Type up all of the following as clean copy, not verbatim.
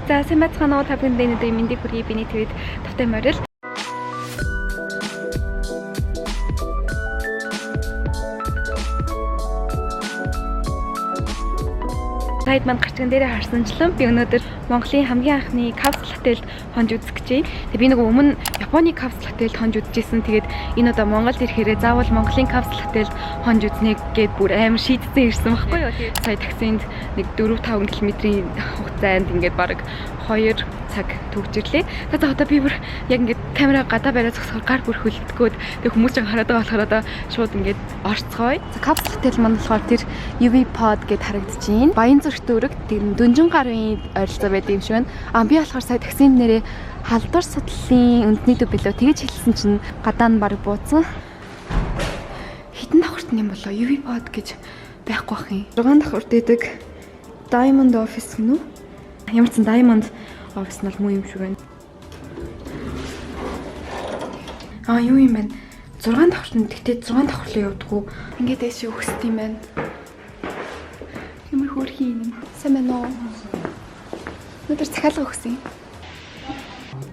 За, сайн байцгаана уу, та бүхэндээ өнөөдрийн мэндийг хүргэе. Биний твэд тавтай морил. Сайд манд гарчган дээрээ харсанчлан би өнөөдөр Монголын хамгийн анхны капсул хотелд хонж үзэх гэж байна. Тэгээ би нөгөө өмнө Японы капсул хотелд хонж үзчихсэн. Тэгээд энэ удаа Монголд ирэхээрээ заавал Монголын капсул хотелд хонж үзнэ гэд бүр амар шийдсэн ирсэн байхгүй юу. Тэгээд сая таксинд нэг 4 5 км-ийн хугацаанд ингээд бараг 2 цаг төгжирлээ. За, одоо би бүр яг ингээд камера гадаа бариад зогсохоор гар бүр хөлдгөөд, тэг хүмүүс ч хараад байгаа болохоор одоо шууд ингээд орцгоё. За, капсул хотел маань болохоор тэр UV pod гэд харагдаж байна. Баян зүрх дүүрэг тэр дүнжин гарын ойролцоо байдаг юм шиг байна. А би болохоор сая таксинд нэрээ халдвар судлалын үндэсний төв билүү тэгэж хэлсэн чинь гадаа нь баг бууцсан. Хитэн давхарт юм болоо UV pod гэж байхгүй бах юм. 6 давхарт байдаг Diamond Office гэнэ үү? Ямар ч сан Diamond Office нь бол муу юм шиг байна. А, юу юм бэ? 6 давхарт нь, тэгтээ 6 давхар руу явдггүй. Ингээд дэше өгсд юм байна. Ямар хөөрхөн юм. Сайн байна уу? Өнөөдөр захиалга өгсөн юм.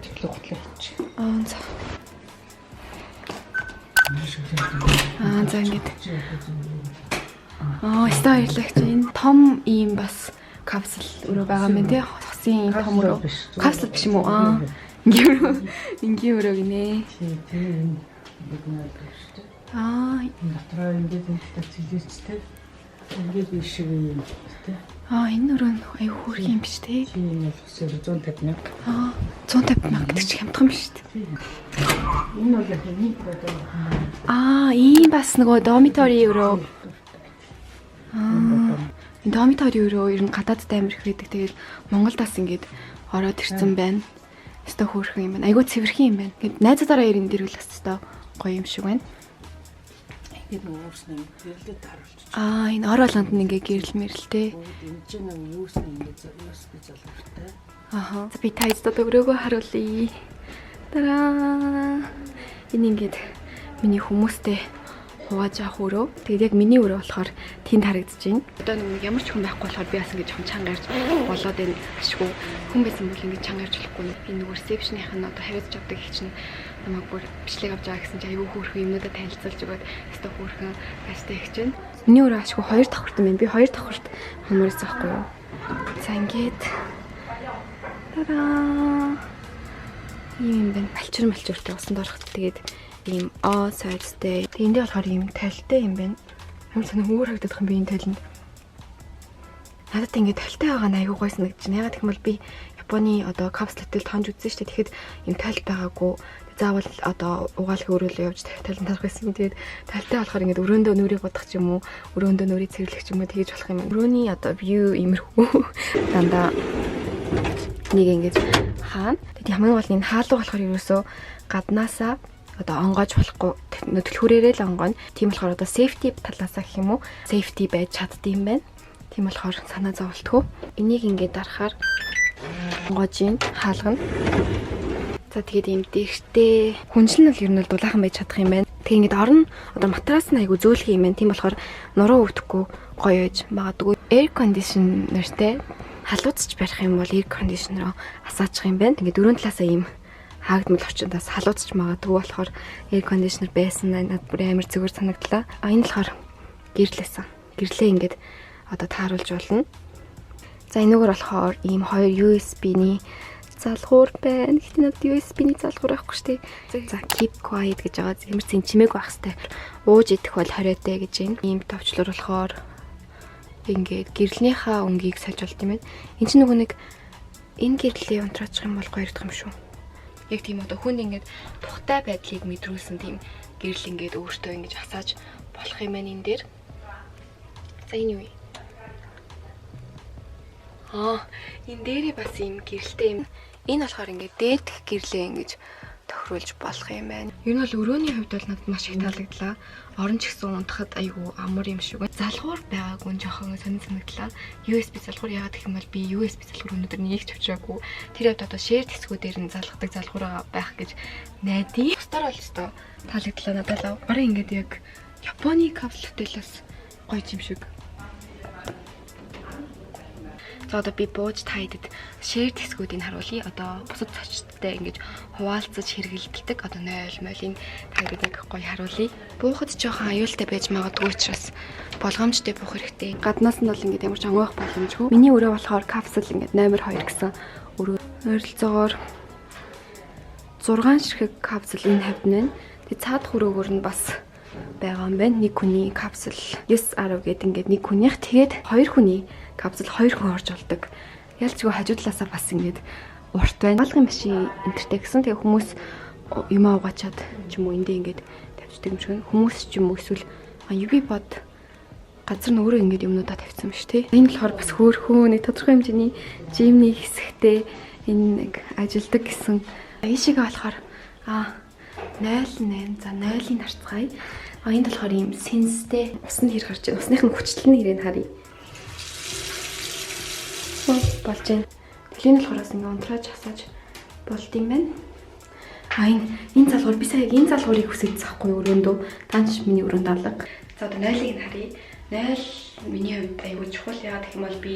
Тэглэг гутлаа хийчих. Аа, за. Аа, за, ингээд. Аа, өстой баярлалаа чи. Энэ том ийм бас капсул өрөө байгаа юм тий. Хосын ийм том өрөө. Биш. Капсул биш юм уу? Аа. Энгийн өрөө. Энгийн өрөө гинэ. Тий, тий, энэ бид нар шүү дээ. Аа, Энэ дотроо ингээд энэ талаар цэлээчтэй. Ингээд биш шиг юм тий. Аа, энэ өрөө нь аюу хөөрхөн юм биш тий. Тий, энэ бол 150 мянга. Аа, 150 мянга гэдэг чи хямдхан биш үү? Тий. Энэ бол яг нэг одоо Аа, ийм бас нөгөө dormitory өрөө. Аа, энэ dormitory өрөө ер нь гадаадд амар их байдаг. Тэгэл Монголд бас ингээд ороод ирсэн байна. Өстой хөөрхөн юм байна. Айгуу цэвэрхэн юм байна. Ингээд найзуудаараа ирэн дэрвэл бас өстой гоё юм шиг байна. ингээд нөгөө үүснэ гэрлээ таруулчих. Аа, энэ ор болгонд нь ингээ гэрэл мэрэлтэй. Энэ чинь нөгөө юусэн ингээд USB залууртай. Аха. За, би та хэдд одоо өрөөгөө харуулъя. Тараа. Энэ ингээд миний хүмүүстэй хувааж авах өрөө. Тэгээд яг миний өрөө болохоор тэнд харагдаж байна. Одоо нэг ямар ч хүн байхгүй болохоор би бас ингэж жоохон чанга ярьж болоод энэ ашгүй. Хүн байсан бол ингэж чанга ярьж болохгүй. Энэ нөгөө reception-ийнх нь одоо хариуцж авдаг их чинь намайг бүр бичлэг авч байгаа гэсэн чинь айгүй хөөрхөн юмнуудаа танилцуулж өгөөд өстой хөөрхөн баяртай их чинь. Миний өрөө ашгүй хоёр давхарт юм байна. Би хоёр давхарт хонморсон байхгүй юу? За, ингээд тараа. Ийм юм байна. Балчур малчуртай усанд ороход тэгээд ийм оо сайзтай. Тэгээд эндээ болохоор ийм толтой юм байна. Ямар сонир өөр харагдах юм бэ энэ толинд. Надад ингээд толтой байгаа нь айгүй гой санагдаж байна. Ягаад гэх юм бол би Японы одоо капсул хотелд хонж үзсэн шүү дээ. Тэгэхэд ийм толь байгаагүй. Заавал одоо угаалгын өрөөлөө явж толинд тарах байсан. Тэгээд толтой болохоор ингээд өрөөндөө нүрийг будах ч юм уу, өрөөндөө нүрийг цэвэрлэх ч юм уу тэгэж болох юм байна. Өрөөний одоо view иймэрхүү дандаа нэг ингэж хаана. Тэгэд хамгийн гол нь энэ хаалга болохоор ерөөсөө гаднаасаа одоо онгоож болохгүй, түлхүүрээрээ л онгооно. Тийм болохоор одоо safety талаасаа гэх юм уу? Safety байж чаддсан юм байна. Тийм болохоор санаа зовлтгүй. Энийг ингээд дарахаар онгоож ийн хаалгана. За, тэгээд ийм дэгтэй хүнжил нь бол ер нь бол дулаахан байж чадах юм байна. Тэгээ ингээд орон одоо матрас нь айгу зөөлхөн юм байна. Тийм болохоор нуруу өвдөхгүй гоё байж магадгүй. Air conditioner-тэй халууцч барих юм бол air conditioner асаачих юм байна. Ингээд дөрөв талаасаа ийм хаагдмал орчиндаас халууцч магадгүй болохоор air conditioner байсан надад бүр амар зүгээр санагдлаа. А, энэ болохоор гэрлээсэн. Гэрлээ ингээд одоо тааруулж болно. За, энэгээр болохоор ийм хоёр USB-ний залгуур байна. Гэхдээ надад USB-ний залгуур байхгүй шүү дээ. За, keep quiet гэж байгаа. Ямар ч юм чимээгүй байх хэрэгтэй. Ууж идэх бол хориотой гэж байна. Ийм товчлуур болохоор ингээд гэрлэнийхаа өнгийг сольж болд юм байна. Энд чинь нөгөө нэг энэ гэрлээ унтраачих юм бол гоё яригдах юм шүү. Яг тийм одоо хүнд ингээд тухтай байдлыг мэдрүүлсэн тийм гэрэл ингээд өөртөө ингэж асааж болох юм байна энэ дээр. За, энэ юу вэ? Аа, энэ дээрээ бас ийм гэрэлтэй юм. Энэ болохоор ингээд дээдх гэрлээ ингэж тохируулж болох юм байна. Ер нь бол өрөөний хувьд бол надад маш их таалагдлаа. Орон ч гэсэн унтахад айгүй амар юм шиг байна. Залгуур байгаагүй нь жоохон сонин санагдлаа. USB залгуур, яагаад гэх юм бол би USB залгуур өнөөдөр нэг ч авчираагүй. Тэр хувьд одоо share хэсгүүдээр нь залгадаг залгуураа байх гэж найдаа. Бусдаар бол ёстой таалагдлаа надад л. Бараг ингээд яг Японы капсул хотелоос гоё юм шиг. За, одоо би бууж та хэдэд shared хэсгүүдийг харуулъя. Одоо бусад зочдтой ингэж хуваалцаж хэрэглэдэг одоо 0 молын та хэдэд нэг гоё харуулъя. Буухад жоохон аюултай байж магадгүй учраас болгоомжтой буух хэрэгтэй. Гаднаас нь бол ингэж ямар ч онгойх боломжгүй. Миний өрөө болохоор капсул ингэж номер 2 гэсэн өрөө. Ойролцоогоор 6 ширхэг капсул энэ хавьд нь байна. Тэгээ цаадах өрөөгөр нь бас байгаа юм байна. Нэг хүний капсул 9 10 гээд ингээд нэг хүнийх, тэгээд хоёр хүний капсул, хоёр хүн орж болдог. Ялчгүй хажуу талаасаа бас ингээд урт байна. Алгын машин энтертэй гэсэн. Тэгээ хүмүүс юм угаачаад ч юм уу эндээ ингээд тавьчихдаг юм шиг. Хүмүүс ч юм уу эсвэл UV бод газар нь өөрөө ингээд юмнуудаа тавьсан юм шүү, тий. Энэ болохоор бас хөөрхөн нэг тодорхой хэмжээний gym ний хэсэгтэй энэ нэг ажилдаг гэсэн. Ийшээгээ болохоор 0 8, за, 0-ыг харцгаая. А, энд болохоор ийм сенстэй усны хэр гарч байна. Усных нь хүчлэл нь хэрэг харъя. Болж байна. Тэлийн болохоор бас ингээ унтрааж хасааж болд юм байна. А, энэ залгуур, би сая энэ залгуурыг хүсэж захгүй өрөөндөө. Таанч миний өрөөнд алга. За, одоо 0-ыг нь харъя. 0 миний хувьд аягүй чухал. Яагаад гэх юм бол би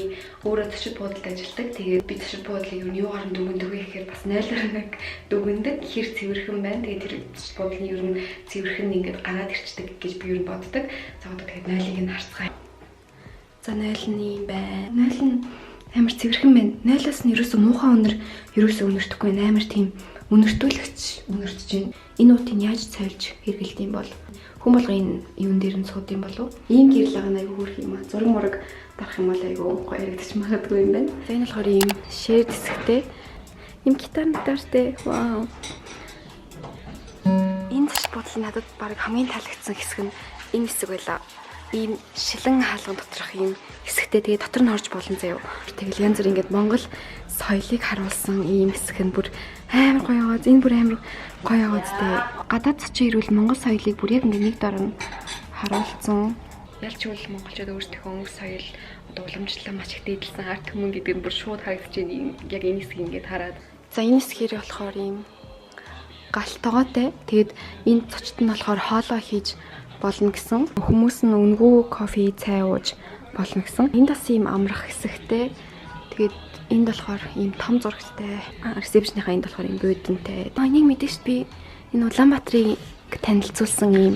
өөрөө зочид буудалд ажилладаг. Тэгээд би зочид буудлыг юу юугаар нь дүгнэдэг вэ гэхээр бас 0-оор нэг дүгнэдэг. Хэр цэвэрхэн байна. Тэгээд тэр зочид буудлын ер нь цэвэрхэн ингээд гараад ирчдэг гэж би ер нь боддог. За, одоо тэгээд 0-ыг нь харцгаая. За, 0 нь юм байна. 0 нь амар цэвэрхэн байна. 0-аас нь ерөөсөө муухай үнэр ерөөсөө үнэртэхгүй байна. Амар тийм үнэртүүлэгч үнэртэж байна. Энэ уутыг яаж цойлж хэрэгэлдэг юм бол? Хүн болго энэ юун дээр нь сууд юм болов? Ийм гэрэл байгаа нь аягүй хөөрх юм аа. Зураг мураг дарах юм бол аягүй гоё яригдчих магадгүй юм байна. За, энэ болохоор ийм shared хэсэгтэй. Ийм гитар гитартай. Вау. Энэ зочид буудлын надад баг хамгийн таалагдсан хэсэг нь энэ хэсэг байлаа. Ийм шилэн хаалган доторх ийм хэсэгтэй, тэгээ дотор нь орж болно заяо. Тэгэл янз бүр ингээд Монгол соёлыг харуулсан ийм хэсэг нь бүр амар гоё яваад, энэ бүр амар гоё яваад тэ. Гадаад зочин ирвэл Монгол соёлыг бүр яг ингээд нэг дор нь харуулсан. Ялч үл монголчууд өөрсдийнхөө өнгө соёл одоо уламжлалаа маш их дээдлсэн ард түмэн гэдэг нь бүр шууд харагдаж байна. Яг энэ хэсгийг ингээд хараад. За, энэ хэсгээр болохоор ийм гал тогоотой. Тэгээд энэ зочд нь болохоор хоолоо хийж болно гэсэн. Хүмүүс нь үнэгүй кофе, цай ууж болно гэсэн. Энд бас ийм амрах хэсэгтэй. Тэгээд энд болохоор ийм том зурагтай. Reception ныхаа энд болохоор ийм буудантай. А, энийг мэдэн шүү, би энэ Улаанбаатарыг танилцуулсан ийм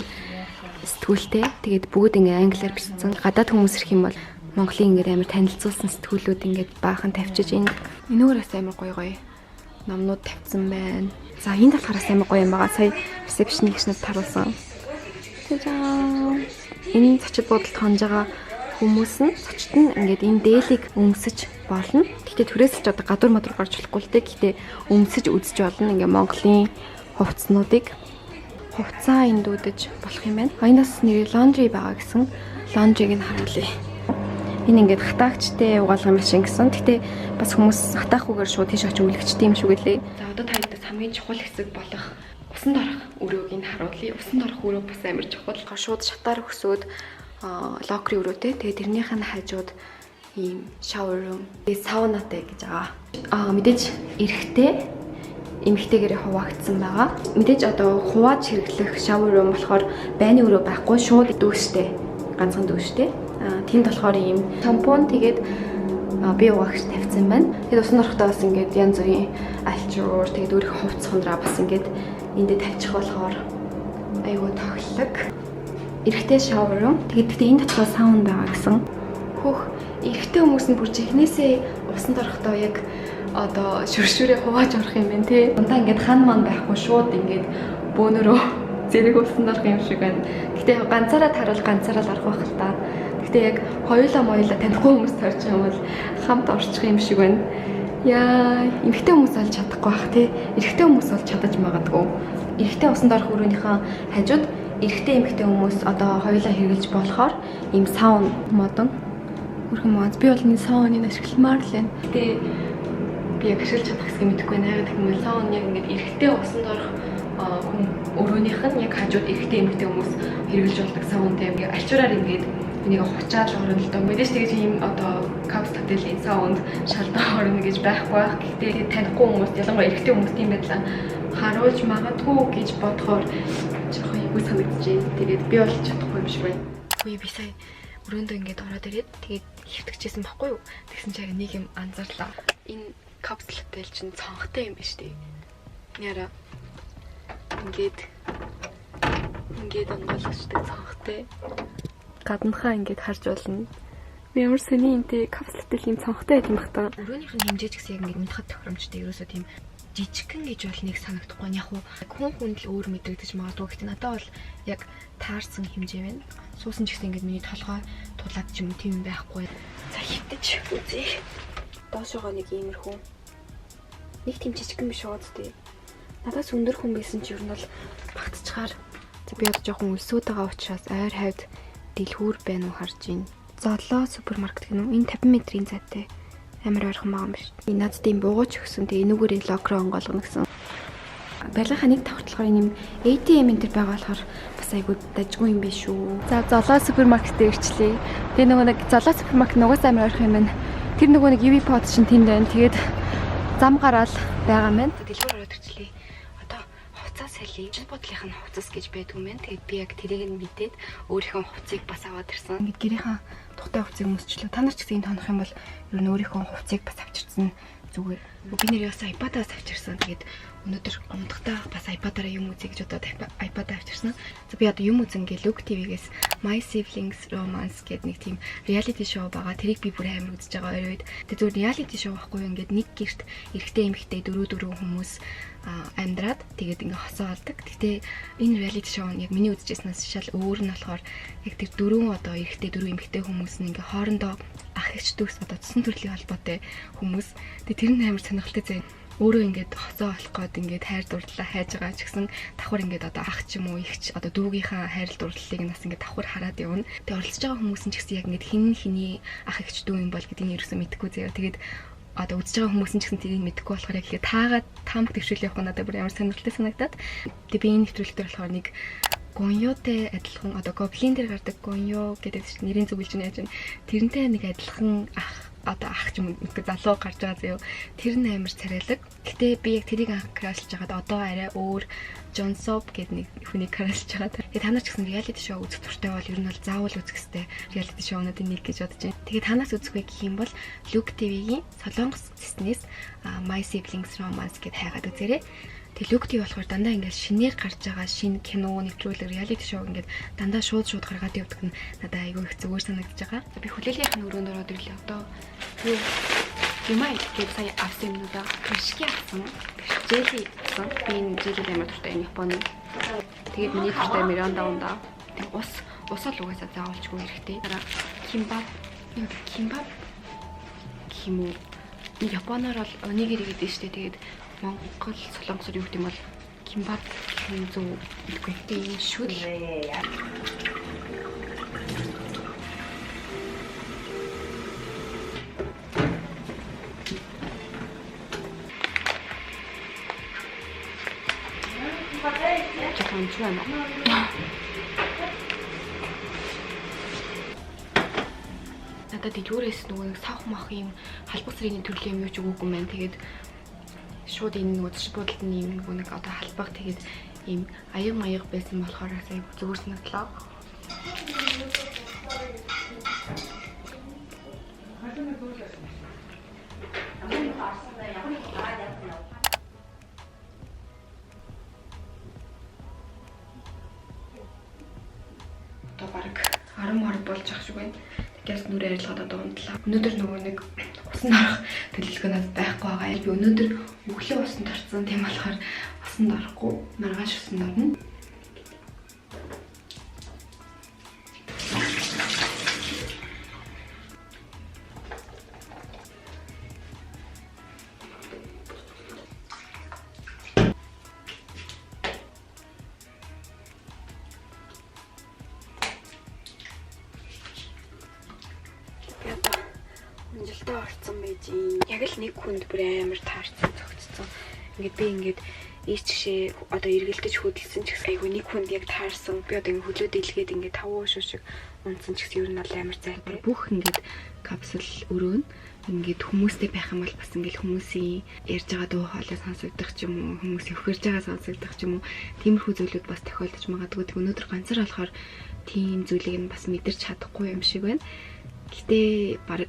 сэтгүүлтэй. Тэгээд бүгд ингээ англиар бичсэн. Гадаад хүмүүс ирэх юм бол Монголын ингээд амар танилцуулсан сэтгүүлүүд ингээд баахан тавьчиж, энэ энүүгээрээс амар гоё гоё номнууд тавьсан байна. За, энд болохоор бас амар гоё юм байгаа. Сая reception ийг надад харуулсан. Жажаа. Энэ зочид буудалд хонж байгаа хүмүүс нь, зочд нь ингээд энэ дээлийг өмсөж болно. Гэхдээ түрээсэлж одоо гадуур мадуур гарч болохгүй л дээ. Гэхдээ өмсөж үзэж болно. Ингээ Монголын хувцснуудыг, хувцаа энд үүдэж болох юм байна. А, энэ бас нэр laundry байгаа гэсэн. Laundry г нь харуулъя. Энэ ингээд хатаагчтай угаалгын машин гэсэн. Гэхдээ бас хүмүүс хатаахгүйгээр шууд тийш очиж өвлөгчтэй юм шиг үлээ. За, одоо та хэдээс хамгийн чухал хэсэг болох усанд орох өрөөг нь харуулъя. Усанд орох өрөө бас амар чухал. Шууд шатаар өгсөөд locker ын өрөөтэй. Тэгээд тэрнийх нь хажууд ийм shower room. Тэгээд саунатай гэж байгаа. Аа, мэдээж эрэгтэй эмэгтэйгээрээ хуваагдсан байгаа. Мэдээж одоо хувааж хэрэглэх shower room болохоор байны өрөө байхгүй, шууд дүүштэй. Ганцхан дүүштэй. Аа, тэнд болохоор ийм тампон, тэгээд бие угаагч тавьсан байна. Тэгээд усанд орохдоо бас ингээд янз бүрийн альчуур, тэгээд өөрийнхөө хувцас хундраа бас ингээд эндээ тавьчих болохоор айгүй тохиолдог. Эрэгтэй shower room. Тэгээд гэхдээ энэ дотор саун байгаа гэсэн. Хөөх, эрэгтэй хүмүүс нь бүр жихнээсээ усанд орохдоо яг одоо шүршүрээ хувааж орох юм байна те. Ундаа ингээд хан ман байхгүй, шууд ингээд бөөнөрөө зэрэг усанд орох юм шиг байна. Гэтэ ганцаараа таруул ганцаараа л орох байх л та. Гэтэ яг хоёулаа моёлаа танихгүй хүмүүс тарж юм бол хамт орчих юм шиг байна. Яа, эмэгтэй хүмүүс бол чадахгүй бах те. Эрэгтэй хүмүүс бол чадаж магадгүй. Эрэгтэй усанд орох өрөөнийхөө хажууд эрэгтэй эмэгтэй хүмүүс одоо хоёулаа хэрэглэж болохоор ийм саун модон хөрхөн мод. Би бол энэ сауныг ашигламаар л байна. Гэтэ би яг ашиглаж чадах хэсгийг мэдэхгүй байна. Яг гэх юм бол саун яг ингээд эрэгтэй усанд орох хүн өрөөнийх нь яг хажууд эрэгтэй эмэгтэй хүмүүс хэрэглэж болдог саунтай юм. Альчуураар ингээд энийг хучаад л орно л доо. Мэдээж тэгэж ийм одоо капсул хотелийн саунд шалдан орно гэж байхгүй байх. Гэхдээ танихгүй хүмүүст, ялангуяа эрэгтэй хүмүүст тийм байдлаа харуулж магадгүй гэж бодохоор жоохон эвгүй санагдаж байна. Тэгээд би бол чадахгүй юм шиг байна. Үгүй, би сая өрөөндөө ингээд ороод ирээд тэгээд Хэвтгчээсэн байхгүй юу? Тэгсэн чинь нэг юм анзаарлаа. Энэ капсул хотел чинь цонхтой юм биш үү? Яра. Ингээд онгойлгочдаг цонхтой. Гаднахаа ингээд харж болно. Ямар сони энтэй капсул хотел юм цонхтой байт юм бах та. Өрөөнийх нь хэмжээ ч гэсэн яг ингээд мэдхад тохиромжтой. Ерөөсөө тийм жижигхэн гэж бол нэг санагдахгүй. Яг уу хүн хүнд л өөр мэдрэгдэж магадгүй. Гэхдээ надад бол яг таарсан хэмжээ байна. Суусан ч гэсэн ингээд миний толгой тулаад ч юм уу тийм байхгүй. За хэвтэж үзье. Доошоогоо нэг иймэрхүү. Нэг тийм жижигхэн биш уу зү. Надаас өндөр хүн байсан чи ер нь бол багтчихаар. За би одоо жоохон өлсөөд байгаа учраас ойр хавьд дэлгүүр байна уу харж байна. Золоо супермаркет гэнэ үү? Энэ 50 метрийн зайтай. Амар ойрхон байгаа юм биш. Энэ надад ийм буугууч өгсөн. Тэгээ энүүгээр локро онгоолгоно гэсэн. Барилгынхаа нэг давхар болохоор энэ юм ATM энэ төр байгаа болохоор бас айгүй дажгүй юм биш үү. За Золоо супермаркет дээр ирчлээ. Тэгээ нөгөө нэг Золоо супермаркет нугас амар ойрхон юм байна. Тэр нөгөө нэг UV pod чинь тэнд байна. Тэгээд зам гараал байгаа юм байна. Дэлгүүр ороод ирчлээ. Одоо хувцас салий. Жил бодлынх нь хувцас гэж байдгүй юм байна. Тэгээд би яг тэрийг нь мэдээд өөрийнхөө хувцсыг бас аваад ирсэн. Ингээд гэрийнхаа тухтай хувцсыг өмсчлөө. Та нар ч гэсэн энд тонох юм бол ер нь өөрийнхөө хувцсыг бас авчирсан зүгээр. Би нэр ясаа iPad-аас авчирсан. Тэгээд өнөөдөр унтахдаа бас iPad-аараа юм үзье гэж бодоод iPad-аа авчирсан. За би одоо юм үзэн гээ Look TV-гээс My Siblings Romance гэдэг нэг тийм reality show байгаа. Тэрийг би бүр амар үзэж байгаа ойр үед. Тэгээд зүгээр reality show байхгүй юу? Ингээд нэг гэрт эрэгтэй эмэгтэй дөрөв хүмүүс амьдраад тэгээд ингээ хосоо олдог. Гэтэ энэ reality show нь яг миний үзчихснээс шал өөр нь болохоор яг тэр дөрвөн одоо эрэгтэй дөрвөн эмэгтэй хүмүүс нь ингээ хоорондоо ах эгч дүүс одоо цэсэн төрлийн холбоотой хүмүүс. Тэгээд тэр нь амар сонирхолтой зэ. Өөрөө ингээд хосоо олох гээд ингээд хайр дурлалаа хайж байгаа ч гэсэн давхар ингээд одоо ах ч юм уу эгч одоо дүүгийнхаа хайр дурлалыг нас ингээд давхар хараад явна. Тэгээд оролцож байгаа хүмүүс нь ч гэсэн яг ингээд хин хиний ах эгч дүү юм бол гэдгийг нь ерөөсөө мэдэхгүй заяа. Тэгээд одоо үзэж байгаа хүмүүс нь ч гэсэн тэрийг мэдэхгүй болохоор яг ихээр таагаад таамаг төвшөөл явах нь надад бүр амар сонирхолтой санагдаад. Тэгээ би энэ нэвтрүүлэг дээр болохоор нэг Гоньётой адилхан одоо гоблин дээр гардаг Гоньё гэдэг чинь нэрийн зүгэлж нь яаж вэ? Тэрнтэй нэг адилхан ах одоо ах ч юм уу залуу гарч байгаа заяо. Тэр нь амар царайлаг. Гэтэ би яг тэрийг анх крашлж байгаад одоо арай өөр Джон Соп гэдэг нэг хүнийг крашлж байгаа. Тэгээ та нар ч гэсэн reality show үзэх дуртай бол ер нь бол заавал үзэх хэрэгтэй. Reality show-нуудын нэг гэж бодож байна. Тэгээ танаас үзэх вэ гэх юм бол Look TV-гийн Солонгос цэснээс My Siblings Romance гэд хайгаад үзээрэй. Тэгээ Look TV болохоор дандаа ингээд шинээр гарч байгаа шинэ кино, нэвтрүүлэг, reality show ингээд дандаа шууд гаргаад явдаг нь надад айгүй их зүгээр санагдаж байгаа. Би хүлээлгийнх нь өрөөнд ороод ирлээ. Одоо юу юм гээд сая авсан юмнуудаа бишки авсан. Желли авсан. Би энэ желли амар дуртай энэ Японы. Тэгээд миний дуртай Миранда ундаа. Тэг ус л угаасаа заавалчгүй хэрэгтэй. Дараа кимбаб. Кимбаб гэх юм уу? Японоор бол онигири гэдэг нь шүү дээ. Тэгээд Монгол солонгосоор юу гэдэг юм бол кимбаб гэх юм зөв мэдгүй. Тийм шүл. Жоохон ч байна. Надад дэлгүүрээс нөгөө нэг савх мах юм халбаг сэргийн төрлийн юм юу ч өгөөгүй юм байна. Тэгээд шууд энэ нөгөө зочид буудалд нь юм нөгөө нэг одоо халбаг тэгээд ийм аяг маяг байсан болохоор айгүй зүгээр санагдлаа. Одоо бараг 10 болж ах шиг байна. Тэгээс нүрээ арилгаад одоо унтлаа. Өнөөдөр нөгөө нэг усанд орох төлөвлөгөө надад байхгүй байгаа. Би өнөөдөр өглөө усанд орсон. Тийм болохоор усанд орохгүй маргааш усанд орно. Унжилтаа орцсон байж. Яг л нэг хүнд бүр амар таарсан, зөгцсөн. Ингээд би ингээд ийч жишээ одоо эргэлдэж хөдөлсөн ч гэсэн айгүй нэг хүнд яг таарсан. Би одоо ингээд хөлөө дийлгээд ингээд 5 уушуу шиг унтсан ч гэсэн ер нь бол амар зайтай. Бүх ингээд капсул өрөө нь ингээд хүмүүстэй байх юм бол бас ингээд хүмүүсийн ярьж байгаа дуу хоолой сонсогдох ч юм уу, хүмүүсийн хөхөрж байгаа сонсогдох ч юм уу, тиймэрхүү зүйлүүд бас тохиолдож магадгүй. Тэг өнөөдөр ганцаар болохоор тийм зүйлийг нь бас мэдэрч чадахгүй юм шиг байна. Гэтэ баг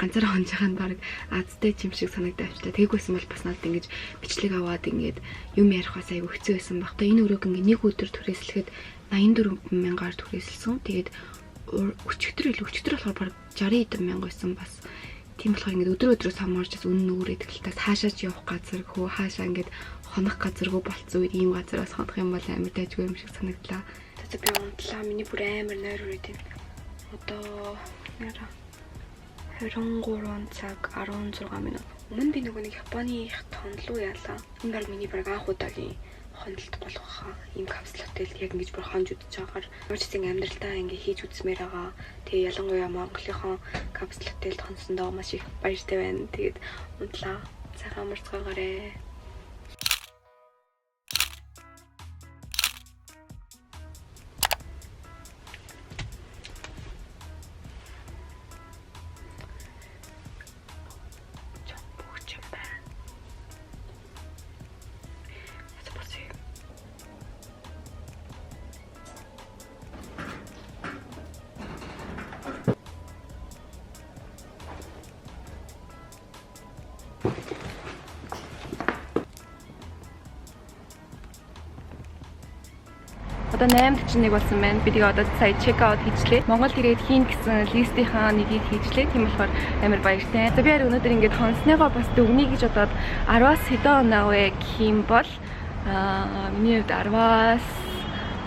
ганцаараа хонж байгаа нь баг азтай юм шиг санагдаа авчлаа. Тэггүйсэн бол бас надад ингэж бичлэг аваад ингээд юм ярих бас айгүй хэцүү байсан баг. Одоо энэ өрөөг ингээд нэг өдөр түрээслэхэд 84 мянгаар түрээсэлсэн. Тэгээд өчигдөр илүү өчигдөр болохоор баг 60 хэдэн мянга байсан бас. Тийм болохоор ингээд өдөр өдрөөс хамаарч бас үнэн үүрээд тэгэл та хаашаач явах газаргүй, хаашаа ингээд хонох газаргүй болцсон үед ийм газараас хонох юм бол амар дайжгүй юм шиг санагдлаа. Тэгээд би унтлаа. Миний бүр амар нойр үрээд байна. Одоо яра 23 цаг 16 минут. Өмнө би нөгөө нэг Японы их тонлуу яалаа. Энэ баг миний баг анх удаагийн хонолт болох хаа. Ийм капсул хотелд яг ингэж бүр хонж үзэж байгаагаар ямар ч гэсэн амьдралдаа ингэ хийж үзмээр байгаа. Тэгээ ялангуяа Монголынхон капсул хотелд хонсондоо маш их баяртай байна. Тэгээд унтлаа. Сайхан амарцгаагаарэ. Бүгч юм байна. Одоо босъё. Одоо 8:41 болсон байна. Би тэгээ одоо сая check out хийчлээ. Монгол ирээд хийн гэсэн list ийнхаа нэгийг хийчлээ. Тийм болохоор амар баяртай. За, би харин өнөөдөр ингээд хонсныгоо бас дүгнэе гэж бодоод 10-аас хэдэн оноо вэ гэх юм бол миний хувьд 10-аас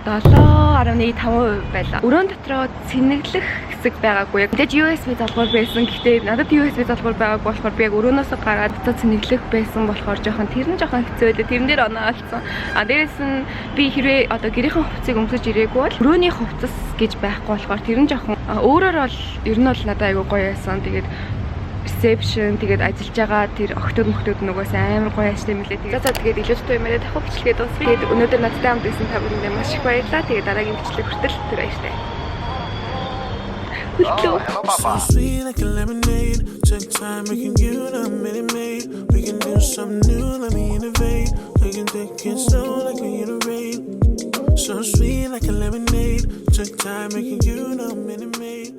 7.5% байлаа. Өрөөн дотроо цэнэглэх хэсэг байгаагүй. Яг мэдээж USB залгуур байсан. Гэхдээ надад USB залгуур байгаагүй болохоор би яг өрөөнөөсөө гараад буцаа цэнэглэх байсан болохоор жоохон тэр нь жоохон хэцүү байлаа. Тэрэн дээр оноо олцсон. А дээрэс нь би хэрвээ одоо гэрийнхэн хувцсыг өмсөж ирээгүй бол өрөөний хувцас гэж байхгүй болохоор тэр нь жоохон өөрөөр бол ер нь бол надад айгүй гоё байсан. Тэгээд reception, тэгээд ажиллаж байгаа тэр охтууд мохтууд нугаас амар гоё ажтай мөлий. Тэгээд за, тэгээд илүү дутуу юм яриад давхар бичлэгээ дуусгая. Тэгээд өнөөдөр надтай хамт байсан та бүхэндээ маш их баярлалаа. Тэгээд дараагийн бичлэг хүртэл түр баяртай. Хүлтлөө. So sweet like a lemonade. Took time making you the minute maid. We can do something new, let me innovate. We can take it slow like we innovate. So sweet like a lemonade. Took time making you the minute maid.